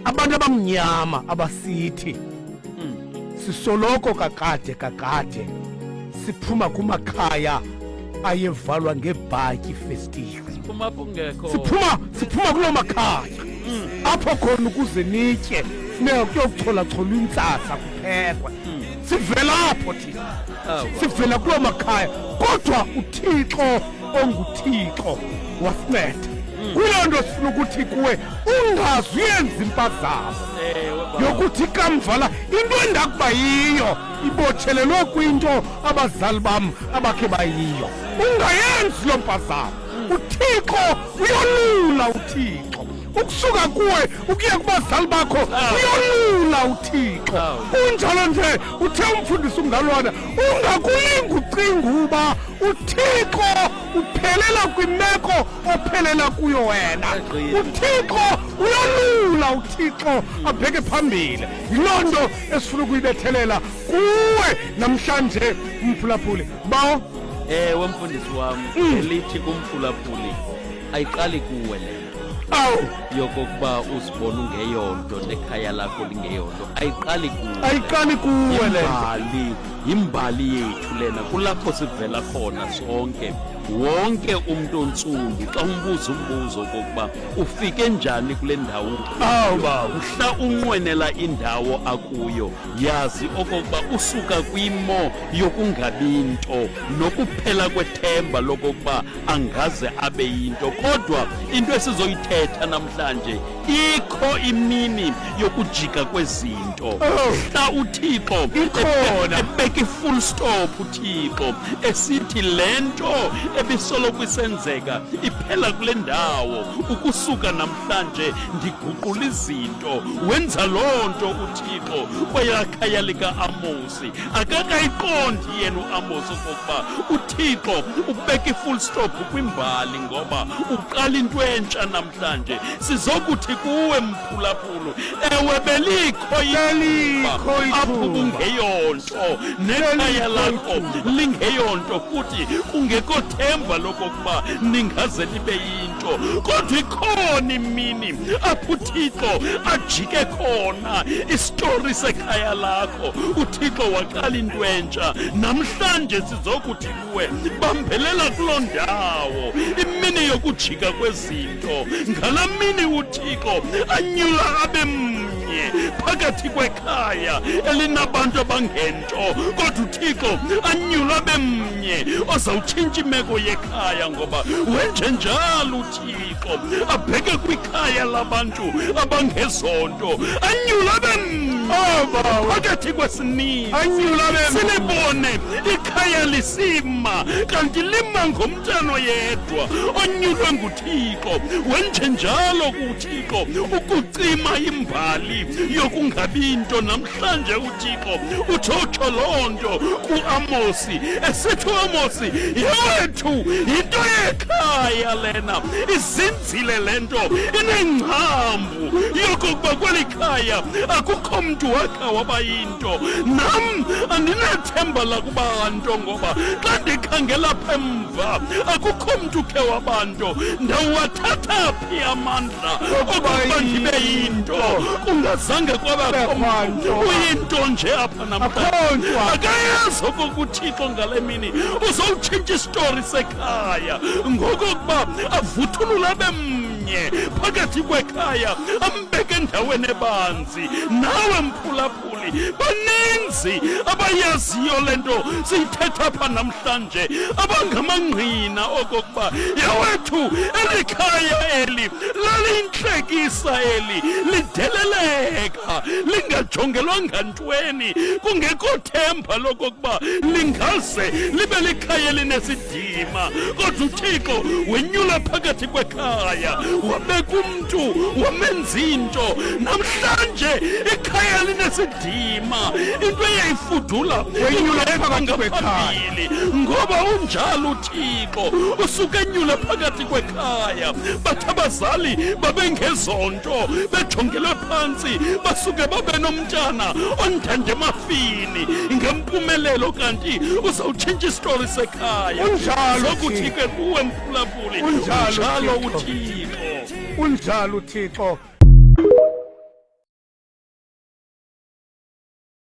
Abantu abamnyama abasithi sisoloko kakade kakade siphuma kumakhaya ayevalwa ngebhatyi festile. Siphuma apho kungekho. Siphuma kuloo makhaya apho khona ukuze nitye funeka kuyokucholacholwa intsasa kuphekwe. Sivela apho thina. Awu. Sivela kuloo makhaya, kodwa uThixo onguThixo wasinceda. Kuloo nto sifuna ukuthi kuwe ungaze uyenze impazamo Ewe, baba. yokuthi kamva la into endakuba yiyo ibotshelelwe kwinto abazali bam abakhe bayiyo. Ungayenzi loo mpazamo. UThixo uyolula, uThixo ukusuka kuwe ukuya kubazali bakho uyolula uThixo. Kunjalo nje uthe umfundisi uMngalwana, ungakulinga ucinga uba uThixo uphelela kwimeko ophelela kuyo wena. UThixo uyolula, uThixo abheke phambili. Yiloo nto esifuna ukuyibethelela kuwe namhlanje, umphulaphuli bawo. Ewe, mfundisi wam, elithi kumphulaphuli, ayiqali kuwe le nto yokokuba uzibona ungeyonto nekhaya lakho lingeyonto. Ayiqali kuwe. Ayiqali kuwe le nto. Imbali, yimbali yethu lena, kulapho sivela khona sonke. Wonke umntu ontsundu xa umbuza umbuzo okokuba ufike njani kule ndawo ukuyo, Awu, bawo. mhla unqwenela indawo akuyo, yazi okokuba usuka kwimo yokungabi nto nokuphela kwethemba lokokuba angaze abe yinto. Kodwa into esizoyithetha namhlanje, ikho imini yokujika kwezinto. Mhla uThixo Ikhona. ebeka i-full stop, uThixo esithi le nto ebisoloko isenzeka iphela kule ndawo, ukusuka namhlanje ndiguqula izinto. Wenza loo nto uThixo kwelakhaya lika-Amosi. Akakayiqondi yena uAmosi okokuba uThixo ubeka i-full stop kwimbali ngoba uqala into entsha namhlanje. Sizokuthi kuwe, mphulaphulu, ewe, belikho Belikho ithuba apho ithuba. kungeyonto nekhaya lakho ithuba. lingeyonto futhi kungekho themba lokokuba ningaze nibe yinto, kodwa ikhona imini apho uThixo ajike khona isitori sekhaya lakho, uThixo waqala into entsha. Namhlanje sizokuthi kuwe, bambelela kuloo ndawo. Imini yokujika kwezinto, ngalaa mini uThixo anyula abe mnye phakathi kwekhaya elinabantu abangento, kodwa uThixo anyula abe mnye ozawutshintsha imeko yekhaya, ngoba wenjenjalo uThixo, abheke kwikhaya labantu abangezonto, anyula abe mnye Oh, bawo. phakathi kwesininzi. Anyula abe mnye. Silibone ikhaya lisima kanti lima ngomntana oyedwa onyulwe nguThixo. Wenjenjalo kuThixo ukucima imbali yokungabi nto. Namhlanje uThixo utsho loo nto kuAmosi, esithi uAmosi, yewethu, yinto yekhaya lena, izinzile le nto, inengcambu yokokuba kweli khaya akukho mntu wakha waba yinto. Nam andinathemba lakuba nto, ngoba xa ndikhangela apha emva akukho mntu khe wabanto. Ndawathatha phi amandla okokuba ndibe yinto kungazange kwabakho mntu uyinto nje apha namhlanje? Akho nto. Akayazi okokuba uThixo ngale mini uzowutshintsha isitori sekhaya ngokokuba avuthulule abe mnye phakathi kwekhaya, ambeke endaweni ebanzi. Nawe mphulaphuli, baninzi abayaziyo le nto siyithetha apha namhlanje, abangamangqina okokuba yawethu, eli khaya eli laliyintlekisa, eli lideleleka, lingajongelwanga ntweni, kungekho themba lokokuba lingaze libe likhaya elinesidima, kodwa uThixo wenyula phakathi kwekhaya, wabeka umntu, wamenza into. Namhlanje ikhaya linesidima, into eyayifudula Wenyula ingekho phakathi kwekhaya. ngaphambili, ngoba unjalo uThixo, usuke enyula phakathi kwekhaya. Bathi abazali babengezonto, bejongelwe phantsi, basuke babe nomntana ondanda emafini ngempumelelo, kanti uzawutshintsha isitori sekhaya. Unjalo Zokuthi Thixo. ke kuwe, mphulaphuli, Unjalo unjalo Thixo. uThixo. Unjalo uThixo.